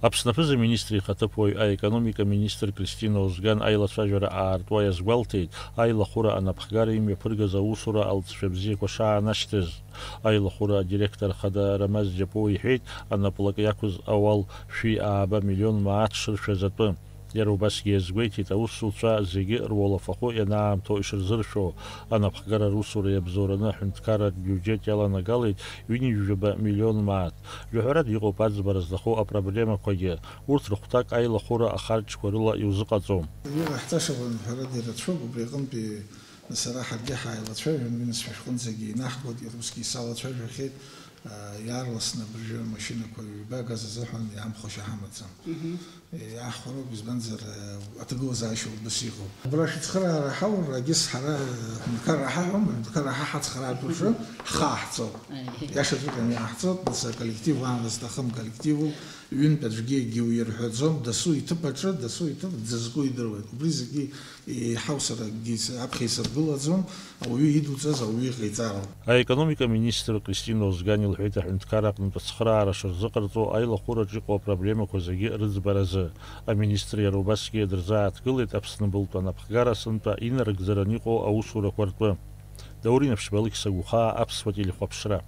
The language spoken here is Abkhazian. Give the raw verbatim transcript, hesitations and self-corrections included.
Аԥсны аԥыза-министр ихаҭыԥуаҩ, аекономика министр Кристина Озган аилацәажәара аартуа иазгәалҭеит, аилахәыра анапхгара имҩаԥыргаз аусура алҵшәа бзиақәа шаанашьҭыз. Аилахәыра адиректор хада Рамаз Џьапуа иҳәеит, анаплак иақәыз ауал шәи ааба миллион мааҭ шыршәаз атәы. Иара убасгьы иазгәеиҭеит, аусуцәа зегьы руалафахәы ианаамҭоу ишырзыршәо. Анапхгара русура иабзоураны аҳәынҭқарратә биуџьет иаланагалеит ҩынҩажәаба миллион мааҭ. Жәаҳәарада иҟоуп аӡбара зҭаху апроблемақәагьы. Урҭ рыхәҭак аилахәыра ахарџьқәа рыла иузыҟаҵом. Иҟаҳҵаша, ҳәарада, ирацәоуп, убри аҟынтәи сара ҳаргьы ҳааилацәажәон, ҩынызқьышә ҟынӡагьы инаҳгоит, иара усгьы салацәажәахьеит, а, иаарласны абыржәы амашьынақәа ҩба агаз азыҳәан иаамхошьа ҳамаӡам. Мгм. Иаҳхәароуп, избанзар, а, аҭагылазаашьа убас иҟоуп. Абра шәыцхыраара ҳаур, егьыс ҳара, а, аҳәынҭқарра ҳаҳәом, аҳәынҭқарра ҳа ҳацхраартә уажәы ҳхы ааҳҵоуп. Аиеи. Иашаҵәҟьаны иаҳҵоит, нас аколлектив аан зҭахым коллективуп, ҩынтә аӡәгьы егьиуирҳәаӡом, дасу иҭыԥ аҿы, дасу иҭыԥ дзызку идыруеит. Убри зегьы еиҳау саргьы с-, аԥхьа исыргылаӡом, ауаҩы идуҵаз ауаҩы иҟаиҵароуп. Аекономика министр Кристина Озган илҳәеит, аҳәынҭқар аҟнытә ацхыраара шырзыҟарҵо аилахәыраҿ иҟоу апроблемақәа зегьы рыӡбаразы. Аминистр иара убасгьы дырзааҭгылеит Аԥсны былтәы анапхгара сынтәа инарыгӡаран иҟоу аусурақәа ртәы. Даур Инаԥшьба, Алықьса Гәхаа, Аԥсуа телехәаԥшра.